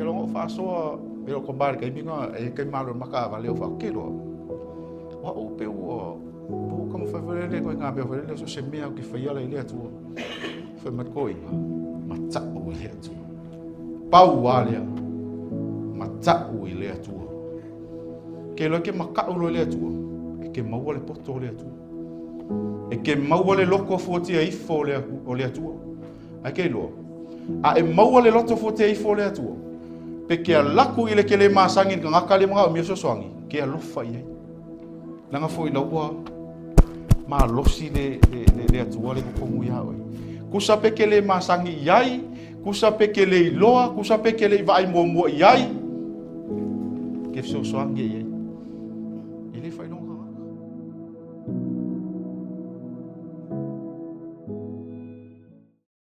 Ke logo faasoa e loko ma le kaimi na e kai malo makaavale o faakeloa. O a'u pe ua ua taumafai foi lele koe ngā mea foi lele so se mea o ke whaiala i le Atua. Whai mai koinga, mata'u i le Atua. Pau a lea, mata'u i le Atua. Ke loa ke maka'u loa i le Atua, e ke maua le poto o le Atua. E ke maua le loto fuatia ifo o le Atua. Ai ke iloa. A e maua le loto fuatia ifo o le Atua, pe ke alaku i le ke le masangi i le tagata le manaomia fesoasoani, ke alofa i ai. Leaga foi lau ua malosi le Atua le totonu ia oe. Kusa pe ke le masangi i ai, kusa pe ke le iloa, kusa pe ke le i vaai muamua i ai, ke fesoasoani i ai.